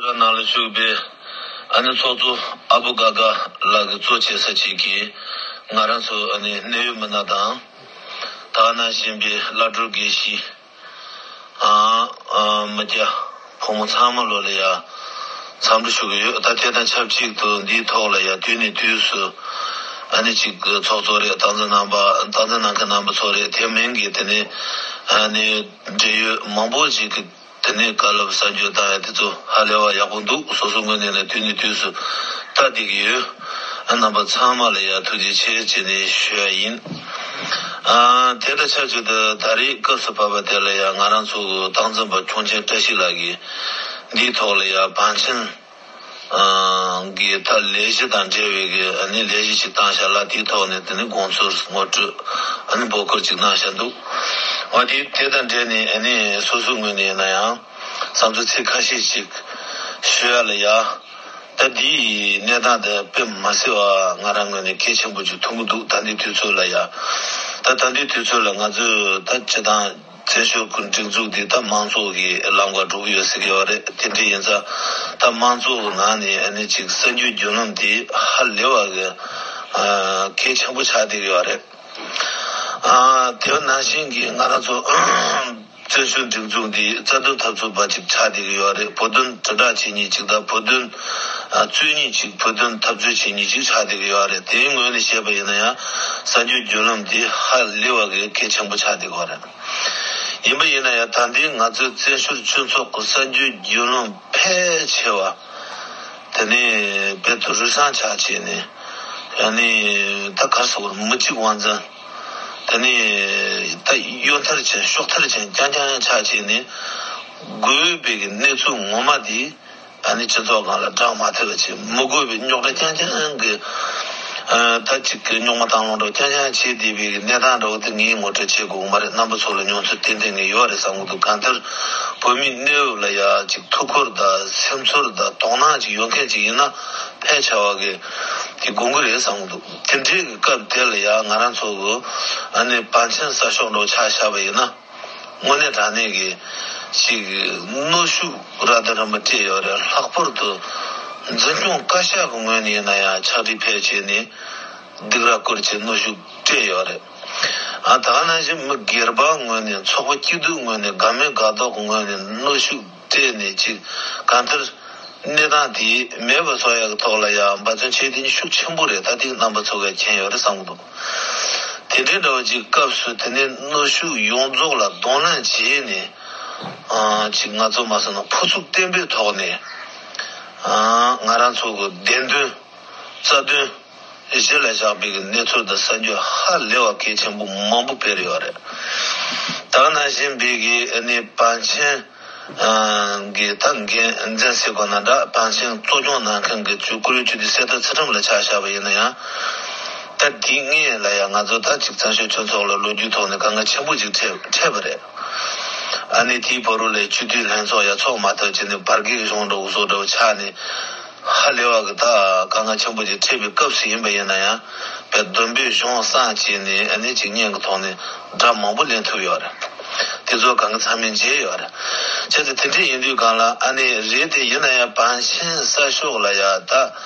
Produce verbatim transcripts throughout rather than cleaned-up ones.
ནང་ལ་བཞུགས་པའི་ཨ་ནི་ཚོགས་གཙོ་ཨ་བུ་དགའ་དགའ་ལགས་ཀྱིས་གཙོ་བྱས་ས་ཅིག་གིས་ང་རང་ཚོ་ཨ་ནི་གནད་ཡོད་མི་སྣ་དང་། ད་ག་ནང་བཞིན་པའི་བླ་སྤྲུལ་དགེ་བཤེས། ཨ་ཨ་མི་སྐྱ་ཕོ་མོ་ཚང་མ་ལོ་ལ་ཡ་འཚམས་འདྲི་ཞུ་གི་ཡོད། ད་དེ་དང་ཆབས་ཅིག་ཏུ་འདིའི་ཐོག་ལ་ཡ་དུས་ནས་དུས་སུ་ཨ་ནི་ཅིག་ཚོགས་གཙོ་རེད། སྟངས་འཛིན་རྣམ་པ་སྟངས་འཛིན་གནང་མཁན་རྣམ་པ་ཚོ་རེད། དེ་མིན་གྱི་དེ་ནས་ཨ་ནི་འབྲེལ་ཡོད་མང་པོ་ཞིག་གིས་དེ་ནས་བཀའ་སློབ་གསར་འགྱུར་བཏང་ཡ་དེ་ཚོ་ཧ་ལས་པ་ཡག་པོ་འདུག། སོ་སོ་ངོས་ནས་ནི་དུས་ནས་དུས་སུ་ལྟ་བསྡད་ཀྱི་ཡོད། རྣམ་པ་ཚང་མ་ལ་ཡ་ཐུགས་རྗེ་ཆེ་བྱས་ནས་ཞུ་ཡ་ཡིན། ཨ་དེ་དང་ཆབས་ཅིག་ཏུ་ད་རེས་སྐབས་སུ་བབས་པ་དེ་ལ་ཡ་ང་རང་ཚོ་གི་སྟངས་འཛིན་པ་ཁྱུང་ཆེན་བཀྲ་ཤིས་ལགས་ཀྱིས་འདིའི་ཐོག་ལ་ཡ་བང་ཆེན་གྱི་ད་ལས་གཞི་དང་འབྲེལ་བའི་གི་ཨ་ནི་ལས་གཞི་ཞིག་བཏང་བཞག་ལ། དེའི་ཐོག་ནས་དེ་ནི་དགོངས་ཚུལ་ངོ་སྤྲོད་ཨ་ནི་འབོད་སྐུལ་ཅིག་གནང་བཞག་འདུག། འོ་དེ་དེ་དང་འབྲེལ་ནས་ཨ་ནི་སོ་སོའི་ངོས་ནས་ཡིན་ན་ཡང་བསམ་ཚུལ་ཚིག་ཁ་ཤས་ཤིག་ཞུ་ཡ་ལ་ཡ། ད་འདིའི་གནས་སྟངས་དེ་དཔེ་མ་སྲིད་པ་ང་རང་ངོས་ནས་གལ་ཆེན་པོ་ཅིག་མཐོང་གི་འདུག། ད་འདི་དུས་ཚོད་ལ་ཡ། ད་ད་འདི་དུས་ཚོད་ལ་ང་ཚོས་ད་སྤྱི་བཏང་བཙན་བྱོལ་གྱི་སྒྲིག་འཛུགས་འདི་ད་དམངས་གཙོ་གི་ལམ་ཁར་འགྲོ་གི་ཡོད་ཟེར་གི་ཡོད་རེད། དེ་འདྲ་ཡིན་ཙང་ད་དམངས་གཙོ་གི་ནང་ནས་ཨ་ནི་ཅིག་གསར་འགྱུར་བརྒྱུད་ལམ་འདི་ཧ་ལས་པ་གི་ཨ་གལ་ཆེན་པོ་ཆགས་བསྡད་ཀྱི་ཡོད་རེད། ཨ་དེ་ནང་བཞིན་གྱི་ང་རང་ཚོ་བཙན་བྱོལ་སྒྲིག་འཛུགས་འདི་རྩ་དོན་འཐབ་རྩོད་པ་ཅིག་ཆགས་བསྡད་ཀྱི་ཡོད་རེད། བོད་དོན་དྲིལ་བསྒྲགས་བྱེད་མཁན་ཅིག་དང་བོད་དོན་ཨ་རྩོད་མཁན་ཅིག་བོད་དོན་འཐབ་རྩོད་བྱེད་མཁན་ཅིག་ཆགས་བསྡད་ཀྱི་ཡོད་རེད། དེའི་ངོས་ནས་བཤད་པ་ཡིན་ན་ཡང་གསར་འགྱུར་བརྒྱུད་ལམ་འདི་ཧ་ལས་པ་གི་གལ་ཆེན་པོ་ཆགས་བསྡད་ཀྱི་ཡོད་རེད། ཡིན་པ་ཡིན་ན་ཡང་ད་ལྟའི་ང་ཚོའི་བཙན་བྱོལ་སྤྱི་ཚོགས་ཀྱི་གསར་འགྱུར་བརྒྱུད་ལམ་ཕལ་ཆེ་བ་དེ་ནས་དཔེ་དེ་རུལ་སུངས་ཆགས་བྱས་ནས་ཨ་ནི་ད་ག་རེ་ཟེར་དགོས་རེད། མི་གཅིག་དབང་འཛིན། དེ་ནས་ད་གཡོ་ཐར་ཅན་ཤོག་ཐར་ཅན་རྐྱང་རྐྱང་ཆགས་བྱས་ནས་དགོས་པའི་གི་གནས་ཚུལ་ངོ་མ་དེ་ཨ་ནི་སྤྱི་ཚོགས་སྒང་ལ་བསྒྲགས་མ་ཐུབ་པ་བྱས། མི་དགོས་པའི་རྙོག་དྲ་རྐྱང་རྐྱང་གི་ཨ་ད་ཅིག་གི་རྙོག་མ་བཏང་ལོང་འདྲ་རྐྱང་རྐྱང་བྱས་བསྡད་པའི་གི་གནས་སྟངས་འདྲ་བོ་དེ་ངས་ངོ་སྤྲོད་བྱེད་དགོས་ཀྱི་མ་རེད། རྣམ་པ་ཚོ་ལ་མྱོང་ཚོར་ཏན་ཏན་ངས་ཡོད་རེད་བསམ་གྱི་འདུག། གང་ལྟར་བོད་མིའི་གནས་བབ་ལ་ཡ་ཅིག་ཐུགས་ཁུར་དང་སེམས་ཚོར་དང་དོ་སྣང་ཅིག་ཡོད་མཁན་ཅིག་ཡིན་ན་ཕལ་ཆེ་བ་གི་དེ་དགོངས་ཀྱི་རེད་བསམ་གྱི་འདུག། དེ་འདྲའི་གི་སྐབས་དེ་ལ་ཡ་ང་རང་ཚོ་གི་ཨ་ནི་བང་ཆེན་གསར་ཤོག་འདྲ་བོ་ཆ་བཞག་པ་ཡིན་ན། དངོས་གནས་དྲང་གནས་ཀྱི་ཅིག་གནོན་ཤུགས་རབ་དང་རིམ་པ་སྤྲད་ཡོད་རེད། ལྷག་པར་དུ་འཛིན་སྐྱོང་བཀའ་ཤག་གི་ངོས་ནས་ཡིན་ན་ཡང་ཕྱག་བྲིས་ཕེབས་བྱས་ནས་སྡིགས་ར་བསྐུལ་བྱས་གནོན་ཤུགས་སྤྲད་ཡོད་རེད། ཨ་ད་ག་ནང་བཞིན་མི་སྒེར་པ་ངོས་ནས་ཚོགས་པ་སྐྱིད་སྡུག་ངོས་ནས་དགའ་མོས་དགའ་མདོག་གི་ངོས་ནས་གནོན་ཤུགས་སྤྲད་ནས་ཅིག་གང་ལྟར། གནས་སྟངས་དེ་མེད་པ་བཟོ་ཡག་གི་ཐོག་ལ་ཡང་འབད་བརྩོན་བྱེད་དེ་ནི་ཤུགས་ཆེན་པོ་རེད། ད་དེ་རྣམ་པ་ཚོ་གས་མཁྱེན་ཡོད་རེད་བསམ་གྱི་འདུག། དེ་འདྲའི་འདྲ་བོ་ཅིག་སྐབས་སུ་དེ་ནས་གནོན་ཤུགས་ཡོངས་རྫོགས་ལ་གདོང་ལེན་བྱས་ནས་ཨ་ཅིག་ང་ཚོ་མ་སོང་ན་ཕུ་ཚུགས་བརྟན་པོའི་ཐོག་ནས་ཨ་ང་རང་ཚོ་གི་བདེན་དོན་རྩ་དོན་གཞི་ལ་བཞག་པའི་གི་གནས་ཚུལ་དང་གསར་འགྱུར་ཧ་ལས་པ་གལ་ཆེན་པོ་མང་པོ་སྤེལ་ཡོད་རེད། ད་ནང་བཞིན་པའི་གི་ཨ་ནི་བང་ཆེན། གི་ད་འགན་འཛིན་ཟེར་དགོས་ན་འདྲ། བང་ཆེན་གཙོ་སྐྱོང་གནང་མཁན་གྱི་ཇུས་བཀོད་ཇུས་འདི་གསེར་རྟ་ཚུལ་ཁྲིམས་ལ་ཆ་བཞག་པ་ཡིན་ན་ཡང་། ད་འདི་སྔོན་ལ་ཡང་ང་ཚོ་ད་ཅིག་བཙན་བྱོལ་སྤྱི་ཚོགས་ལ་ལོ་རྒྱུས་ཐོག་ནས་དཀའ་ངལ་ཆེན་པོ་ཅིག་འཕྲད་འཕྲད་པ་རེད། ཨ་ནི་དེའི་བར་དུ་ལ་སྤྱི་འཐུས་ལྷན་ཚོགས་ཡ་ཚོགས་མ་ཐུབ་བྱས་ནས་བར་བརྒལ་གྱི་གཞུང་འདྲ་འུ་ཚོ་འདྲ་བོ་ཆགས་ནས་ཧ་ལས་པ་གི་ད་དཀའ་ངལ་ཆེན་པོ་ཅིག་འཕྲད་པའི་སྐབས་སུ་ཡིན་པ་ཡིན་ན་ཡང་བའི་བསྡོམས་པས་གཞུང་བསྲངས་བྱས་ནས་ཨ་ནི་ཅིག་སྙན་གྱི་ཐོག་ནས་སྒྲ་མང་པོ་ལེན་ཐུབ་ཡོད་རེད། དེ་ཚོ་གང་ག་ཚང་མས་མཇལ་ཡོད་རེད། བྱས་ཙང་དེ་འདྲ་ཡིན་དུས་སྒང་ལ་ཨ་ནི་རེད་དེ་ཡིན་ན་ཡང་བང་ཆེན་གསར་ཤོག་ལ་ཡ་ད་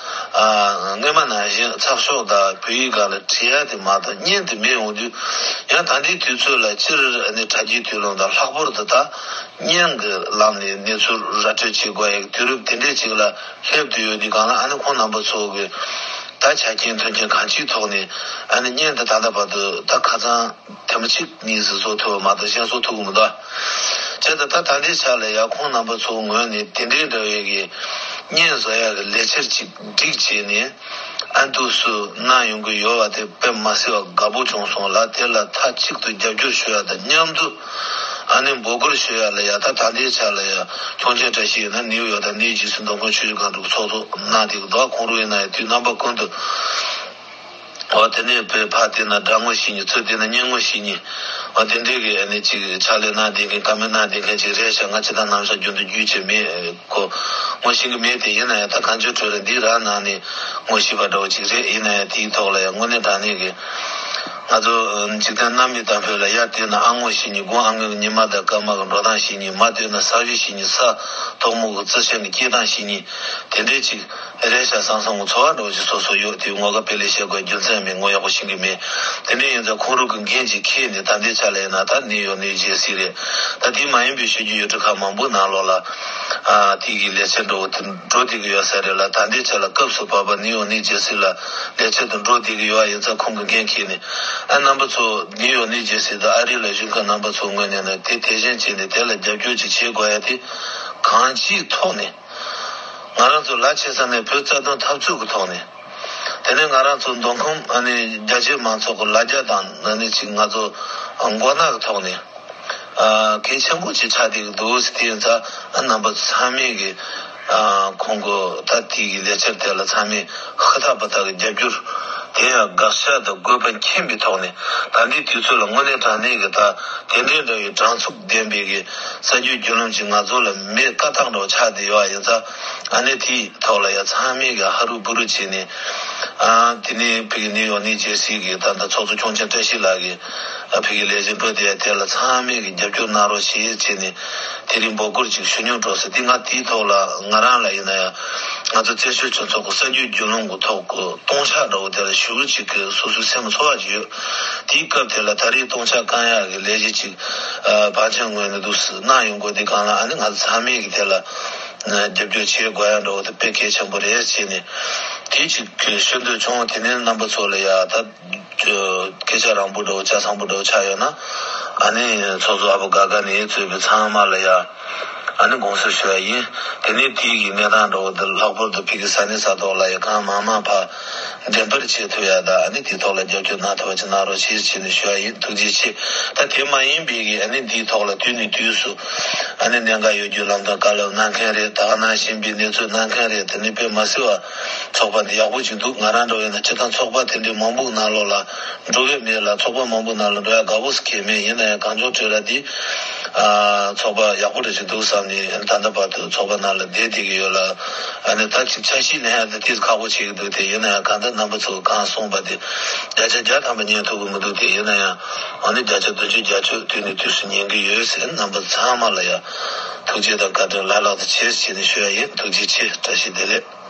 ཨ་སྔོན་མ་ནང་བཞིན་ཚགས་ཤོག་དང་བོད་ཡིག་སྒང་ལ་བྲིས་ཡ་དེ་མ་གཏོགས་བརྙན་དེ་མེད་འོང་དུས་ཡང་ད་ལྟའི་དུས་ཚོད་ལ་སྤྱིར་ཨ་ནི་དྲ་རྒྱའི་དུས་ལོང་དང་ལྷག་པར་དུ་ད་བརྙན་གྱི་ལམ་ནས་གནས་ཚུལ་ར་སྤྲོད་བྱེད་དགོས་ཡ་གི་དུས་རབས་དེ་འདྲས་ཅིག་ལ་སླེབས་བསྡད་ཡོད་དུས་སྒང་ལ་ཨ་ནི་ཁོང་རྣམ་པ་ཚོ་གི་ད་ཆ་རྐྱེན་མཐུན་རྐྱེན་གང་ཅིའི་ཐོག་ནས་ཨ་ནི་བརྙན་དེ་ད་ལྟ་བར་དུ་ད་ཁ་སང་ཐེངས་མ་གཅིག་གཉིས་ཟིག་བཟོ་ཐུབ་པ་མ་གཏོགས་གཞན་བཟོ་ཐུབ་ཀྱི་མི་འདུག། བྱས་ཙང་ད་ད་ལྟའི་ཆ་ལ་ཡ་ཁོང་རྣམ་པ་ཚོའི་ངོས་ནས་དེ་འདྲའི་འདྲ་བའི་གི་བརྙན་བཟོ་ཡ་གི་ལས་འཆར་ཅིག་སྒྲིག་བྱས་ནས་ཨ་འདུག་སེ་གནང་ཡོང་གི་ཡོད་པ་དེ་དཔེ་མ་སྲིད་པ་དགའ་པོ་བྱུང་སོང་ལ། དེ་ལ་མཐའ་གཅིག་ཏུ་རྒྱབ་སྐྱོར་ཞུ་ཡ་དང་མཉམ་དུ་ཨ་ནི་འབོད་སྐུལ་ཞུ་ཡ་ལ་ཡ་ད་ད་ལྟའི་ཆ་ལ་ཡ་ཁྱུང་ཆེན་བཀྲ་ཤིས་ཡིན་ན་ནིའུ་ཡོག་དང་གནས་རྗེས་སུ་མདོ་ཁམས་ཆུ་བཞི་སྒང་དྲུག་ཚོགས་གཙོ་གནང་བསྡད་ཀྱི་འདུག། ཁོང་རང་ཡིན་ན་ཡང་དུས་རྣམ་པ་ཀུན་ཏུ། འོ་དེ་ནས་བོད་ཕར་བལྟས་ན་དགྲ་ངོ་ཤེས་མཁན། ཚུར་བལྟས་ན་གཉེན་ངོ་ཤེས་མཁན། འོ་དེ་འདྲའི་གི་ཨ་ནི་ཅིག་ཕྱག་ལས་གནང་བསྡད་མཁན། བཀའ་མོལ་གནང་བསྡད་མཁན་ཅིག་རེད་ཤག། ང་ཇི་ལྟར་ནམ་ཞག་རྒྱུན་དུ་རྒྱུས་བྱས་མེད་ཁོ་ངོ་ཤེས་ཀྱི་མེད་དེ། ཡིན་ན་ཡང་ད་གང་བྱུང་གྲོས་རེད། འདི་རང་ནང་ནས་ངོ་ཤེས་པ་འདྲ་བོ་ཅིག་རེད། ཡིན་ན་ཡང་དེའི་ཐོག་ལ་ཡང་དངོས་གནས་དྲང་གནས་ཀྱི་ ང་ཚོ་འཇིག་རྟེན་རྣམ་སྨིན་དང་བོད་ལ། ཡར་བལྟས་ན་ཨ་སྔོན་ཤེས་ཉིན། དགུང་ཨ་སྔོན་གྱི་ཉི་མ་དང་སྐར་མ་གི་འགྲོ་སྟངས་ཤེས་ཉིན། མར་བལྟས་ན་ས་གཞི་ཤེས་ཉིན། ས་ཐོག་མོ་གི་རྩི་ཤིང་གི་སྐྱེ་སྟངས་ཤེས་ཉིན། དེ་འདྲའི་ཅིག་རེད་ཤག་བསམ་བསམ་གི་ཚོར་བ་འདྲ་བོ་ཅིག་སོ་སོ་ཡོད། དེ་ངོ་དགའ་དཔེ་ལས་བཤད་དགོས་རྒྱུ་མཚན་མེད། ངོ་ཡག་པོ་ཤེས་ཀྱི་མེད། དེ་འདྲ་ཡིན་ཙང་ཁོང་རང་གི་འགན་ཅིག་འཁྱེར་ནས། ད་ལྟའི་ཆ་ལ་ཡིན་ན་ད་ནིའུ་ཡོག་ནིའུ་ཇར་སི་རེད། ད་དེ་མ་ཡིན་པའི་ཆོས་བརྒྱུད་ཡུལ་གྲུ་ཁག་མང་པོའི་ནང་ལོགས་ལ་ཨ་དེ་གི་ལས་བྱེད་འདྲ་བོ་དེ་འགྲོ་བསྡད་ཀྱི་ཡོད་ས་རེད་ལ། ད་ལྟའི་ཆ་ལ་སྐབས་སུ་བབས་པ་ནིའུ་ཡོག་ནིའུ་ཇར་སི་ལ་ལས་བྱེད་དུ་འགྲོ་བསྡད་ཀྱི་ཡོད་པ་ཡིན་ཙང་། ཁོང་གི་འགན་འཁྱེར་ནས། ཨ་རྣམ་པ་ཚོ་ནིའུ་ཡོག་ནིའུ་ཇར་སི་དང་ཨ་རི་ལ་བཞུགས་མཁན་རྣམ་པ་ཚོ་ངོས་ནས་ནི་དེ་དེ་བཞིན་བྱས་ནས་དེ་ལ་རྒྱབ་སྐྱོར་ཅིག་བྱེད་དགོས་ཡ་དེ། གང་ཅིའི་ཐོག་ནས་ང་རང་ཚོ་ལ་ཆེ་ས་ནས་བོད་རྩ་དོན་འཐབ་རྩོད་ཀྱི་ཐོག་ནས། དེ་ནས་ང་རང་ཚོ་མདོ་ཁམས་ཨ་ནི་རྒྱ་ཆེ་མང་ཚོགས་ཀྱི་ལ་རྒྱ་དང་ཨ་ནི་ཅིག་ང་ཚོ་མགོ་ནག་གི་ཐོག་ནས། ཨ་གལ་ཆེན་པོ་ཅིག་ཆགས་བསྡད་ཀྱི་འདུག་ཟེར། དེ་ཡིན་ཙང་ཨ་རྣམ་པ་ཚང་མས་ཀྱི་ཨ་ཁོང་གི་ད་དེ་གི་ལས་འཆར་དེ་ལ་ཚང་མས་ཧུར་ཐག་འབད་ཐག་གི་རྒྱབ་སྐྱོར། དེ་ཡང་དགག་བྱ་དང་དགོས་པ་མཁྱེན་པའི་ཐོག་ནས། ད་ལྟའི་དུས་ཚོད་ལ་དངོས་གནས་དྲང་གནས་ཀྱི་ད་དེ་འདྲའི་འདྲ་བའི་དྲང་ཚུགས་ལྡན་པའི་གི་གསར་འགྱུར་བརྒྱུད་ལམ་ཅིག་ང་ཚོ་ལ་མེད། དཀའ་ཐག་འདྲ་བོ་ཆགས་བསྡད་ཡོད་པ་ཡིན་ཙང་། ཨ་ནི་དེའི་ཐོག་ལ་ཡ་ཚང་མས་ཀྱི་ཧ་རུ་བུ་རུ་བྱས་ནས། ཨ་དེ་ནས་ཕ་གི་ནིའུ་ཡོག་ནིའུ་ཇར་སི་གི་ད་ལྟ་ཚོགས་གཙོ་ཁྱུང་ཆེན་བཀྲ་ཤིས་ལགས་ཀྱིས་ཨ་ཕ་གི་ལས་བྱེད་འགྲོ་བསྡད་དེ་ལ་ཚང་མས་ཀྱི་རྒྱབ་སྐྱོར་གནང་རོགས་ཞེས་བྱས་ནས། དེ་རིང་འབོད་སྐུལ་ཅིག་ཞུ་མྱོང་འགྲོ་ཟེར། དེ་ང་དེའི་ཐོག་ལ་ང་རང་ལ་ཡིན་ན་ཡང་ང་ཚོ་བཙན་བྱོལ་སྤྱི་ཚོགས་ཀྱི་གསར་འགྱུར་བརྒྱུད་ལམ་གྱི་ཐོག་གི་སྟོང་ཆ་འདྲ་བོ་དེ་ལ་ཞེ་པོ་ཅིག་གི་སོ་སོའི་སེམས་ཚོར་བ་ཅིག་ཡོད། དེའི་སྐབས་དེ་ལ་ད་རེས་སྟོང་ཆ་བསྐང་ཡག་གི་ལས་གཞི་ཅིག་ཨ་བང་ཆེན་ངོས་ནས་འདུག་སེ་གནང་ཡོང་དགོས་དེ་སྒང་ལ། ཨ་ནི་ང་ཚོ་ཚང་མས་ཀྱི་དེ་ལ་རྒྱབ་སྐྱོར་བྱེད་དགོས་ཡ་འདྲ་བོ་དེ་དཔེ་གལ་ཆེན་པོ་རེད་ཟེར་ནས་དེ་ཅིག་གི་ཞུ་འདོད་བྱུང་། དེ་ནས་རྣམ་པ་ཚོ་ལ་ཡ་ད་སྐད་ཆ་རིང་པོ་འདྲ་བོ་ཆ་ཚང་པོ་འདྲ་བོ་ཆགས་ཡོད་ན། ཨ་ནི་ཚོགས་གཙོ་ཨ་བུ་དགའ་དགའ་ནས་གཙོས་པའི་ཚང་མ་ལ་ཡ་ཨ་ནི་དགོངས་སེལ་ཞུ་ཡ་ཡིན། དེ་ནས་དེའི་གི་གནས་སྟངས་འདྲ་བོ་དེ་ལྷག་པར་དུ་ཕ་གི་ས་གནས་ས་ཐོག་ལ་ཡ་གང་མང་མང་ཕར་འགྲེམས་སྤེལ་བྱེད་ཐུབ་ཡ་དང་། ཨ་ནི་དེའི་ཐོག་ལ་རྒྱབ་སྐྱོར་གནང་ཐུབ་པ་ཅིག་གནང་རོགས་ཞེས་བྱས་ནས་ཞུ་ཡ་ཡིན། ཐུགས་རྗེ་ཆེ། ད་དེ་མ་ཡིན་པའི་གི་ཨ་ནི་འདིའི་ཐོག་ལ་དུས་ནས་དུས་སུ་ཨ་ནི་གནད་འགག་ཡོད་རྒྱུ་ལམ་སྟོན་བཀའ་སློབ་གནང་མཁན་རེད། ད་ག་ནང་བཞིན་པའི་གནས་ཚུལ་གནང་མཁན་རེད། དེ་ནི་དཔེ་མ་སྲིད་པ་ཚོགས་པ་འདི་ཡག་པོ་ཅིག་འདུག་ང་རང་འདྲ་བོ་ཡིན་ན་སྤྱིར་བཏང་ཚོགས་པ་དེ་འདྲའི་མང་པོ་ནང་ལོགས་ལ་འགྲོ་གི་མེད་ལ། ཚོགས་པ་མང་པོ་ནང་ལ་འགྲོ་ཡ་དགའ་པོ་ཟེར་གྱི་མེད། ཡིན་ན་ཡང་གངས་ལྗོངས་ཁྲོད་ལ་འདི་ཨ་ཚོགས་པ་ཡག་པོ་འདྲ་ཞིག་འདུག་བསམ་ནས་ད་ལྟ་བར་དུ་ཚོགས་པ་ནང་ལ་བསྡད་བསྡད་ཀྱི་ཡོད་ལ། ཨ་ནི་ད་ཅིག་འཆར་གཞི་ལེན་ཡ་དེ་ཏོག་ཙམ་ཁག་པོ་བྱེད་ཀྱི་འདུག་སྟེ། ཡིན་ན་ཡང་གང་ལྟར་རྣམ་པ་ཚོ་གང་གསུངས་པ་དེ་བརྒྱ་ཆ་བརྒྱ་ཐམ་པ་ཉན་ཐུབ་ཀྱི་མི་འདུག་སྟེ། ཡིན་ན་ཡང་ཨ་ནི་བརྒྱ་ཆ་བདུན་ཅུ་བརྒྱད་ཅུ་དུས་ནས་དུས་སུ་ཉན་གྱི་ཡོད་ཟེར། རྣམ་པ་ཚང་མ་ལ་ཡང་ཐུགས་རྗེ་དང་བཀའ་དྲིན་བླ་ལྷག་ཏུ་ཆེ་ཟེར་ནས་ཞུ་ཡ་ཡིན། ཐུགས་རྗེ་ཆེ། བཀྲ་ཤིས་བདེ་ལེགས།